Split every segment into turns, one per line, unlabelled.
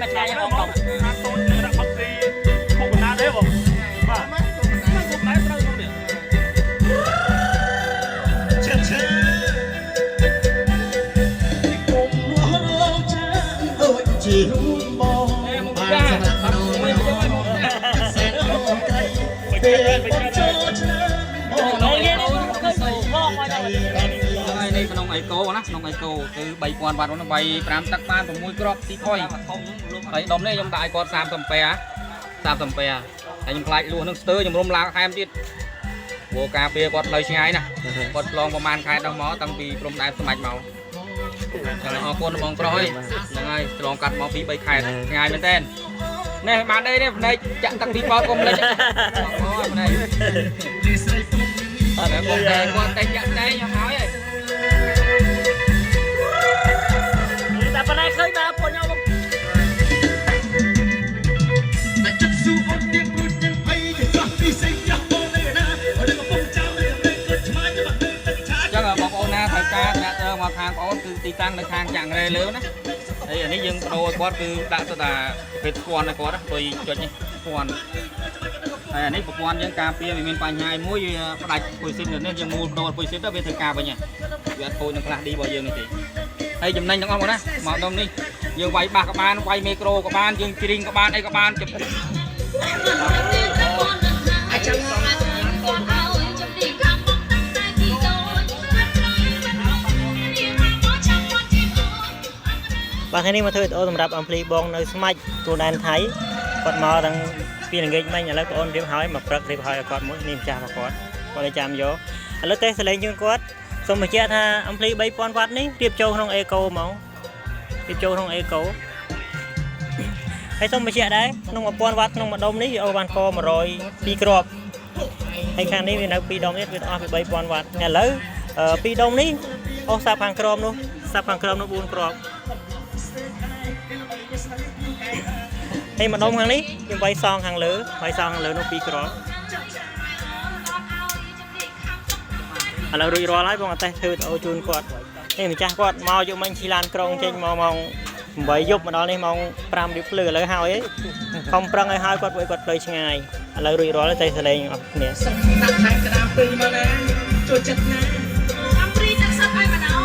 មួយថ្ងៃបងបង
ណាតូចនៅដាក់ផឹកស៊ីខុកកណ្ដាលទេបងបាទខុកកណ្ដាលត្រូវក្នុងនេះ
ឆាឆាគុំរងចានដូចជារូបបងបានសម្រាប់មនុស្សសែនអូនក្រៃពេលបងចូលឆ្នាំបង
បងនិយាយនេះឃើញបងមកដល់
ហើយនេះក្នុងអេកូណាក្នុងអេកូគឺ3000វ៉ាត់ហ្នឹង3 5ទឹកបាន6គ្រាប់ទីថយហើយដុំនេះខ្ញុំដាក់ឲ្យគាត់30អំពែ30អំពែហើយខ្ញុំខ្លាចលួសនឹងស្ទើខ្ញុំរុំឡើងថែមទៀតព្រោះការពារគាត់ផ្លូវឆ្ងាយណាគាត់ឆ្លងប្រហែលខែដល់មកតាំងពីព្រំដែនស្មាច់មកចឹងអរគុណបងប្រុសហើយហ្នឹងហើយឆ្លងកាត់មកពី3ខែឆ្ងាយមែនតើនេះបានអីនេះភ្នែកចាក់ទឹកពីប៉ោតកុំលេចអូភ្នែកអត់តែគាត់តែចាក់តែខ្ញុំហើយ
តែប៉ុណ្ណេះឃើញបាទពួកខ្ញុំបង
តែចិត្តស៊ូអូនទៀងព្រួចនឹងភ័យគេសោះពីសេងចាស់បងនៅណាអូនកំពុងចាំនៅតែគាត់ឆ្មាច្បាស់នៅទឹកឆា
ចឹងបងប្អូនណាត្រូវការដាក់ទៅមកខាងបងប្អូនគឺទីតាំងនៅខាងចាក់រ៉េលើណាហើយអានេះយើងបដូរឲ្យគាត់គឺដាក់ទៅតាប្រភេទស្ពាន់ឲ្យគាត់ដូចចុចនេះស្ពាន់ហើយអានេះប្រព័ន្ធយើងការពារវាមានបញ្ហាមួយវាផ្ដាច់ពុយស៊ីមនៅនេះយើងមូលបដូរពុយស៊ីមទៅវាធ្វើការវិញវាអត់ខូចនឹងខ្លះឌីរបស់យើងនេះទេហើយចំណេញទាំងអស់បងណាមកដុំនេះយើងវាយបាសក៏បានវាយមេក្រូក៏បានយើងជ្រីងក៏បានអីក៏បាន
បាទថ្ងៃនេះមកធ្វើវីដេអូសម្រាប់អំភ្លីបងនៅស្មាច់ទូដែនថៃគាត់មកទាំងពីល្ងាចមិញឥឡូវបងអូនរៀបហើយមកព្រឹករៀបហើយឲ្យគាត់មួយនេះម្ចាស់របស់គាត់គាត់ឲ្យចាំយកឥឡូវតេសលេងជូនគាត់សូមបញ្ជាក់ថាអំភ្លី3000វ៉ាត់នេះរៀបចូលក្នុងអេកូហ្មងរៀបចូលក្នុងអេកូហើយសូមបញ្ជាក់ដែរក្នុង1000វ៉ាត់ក្នុងមួយដុំនេះវាអូសបានក102គ្រាប់ហើយខាងនេះវានៅ2ដុំទៀតវាអស់ពី3000វ៉ាត់ឥឡូវ2ដុំនេះអូសសាប់ខាងក្រោមនោះសាប់ខាងក្រោមនោះ4គ្រាប់ ហើយម្ដុំខាងនេះខ្ញុំវាយសងខាងលើវាយសងខាងលើនោះពីរគ្រាប់ឥឡូវរួចរាល់ហើយបងអតេះធ្វើវីដេអូជូនគាត់នេះម្ចាស់គាត់មកយកមិញឈីឡានក្រុងចេញមកម៉ោង8យប់មកដល់នេះម៉ោង5រៀបភ្លឺឥឡូវហើយខំប្រឹងឲ្យហើយគាត់ពួកគាត់ផ្លូវឆ្ងាយឥឡូវរួចរាល់ហើយតែសលេងអស់គ្នា
ដាក់ខែក្តាមពីរមកណាចូលចិត្តណា
អំព្រីទឹកសុទ្ធឲ្យម្ដង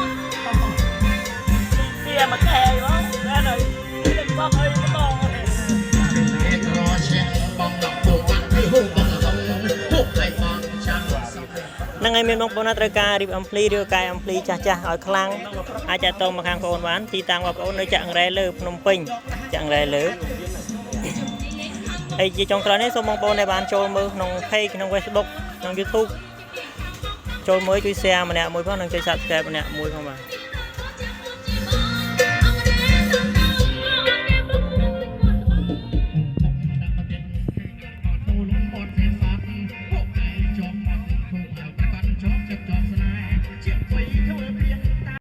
ពីមកកែបងណែហើយទឹកបងអើយបង
ពេលក្រឈះបងដកពូបាក់ពីហូបងហំហូបឲ្យបងចាំ
ហ្នឹងហើយមានបងប្អូនណាត្រូវការរៀបអំភ្លីឬកែអំភ្លីចាស់ចាស់ឲ្យខ្លាំងអាចតាក់ទងមកខាងបងប្អូនបានទីតាំងបងប្អូននៅចាក់អង្រែលើភ្នំពេញចាក់អង្រែលើហើយជាចុងក្រោយនេះសូមបងប្អូនដែលបានចូលមើលក្នុង page ក្នុង Facebook ក្នុង YouTube ចូលមើលជួយ share ម្នាក់មួយផងនិងជួយ subscribe ម្នាក់មួយផងបាទ។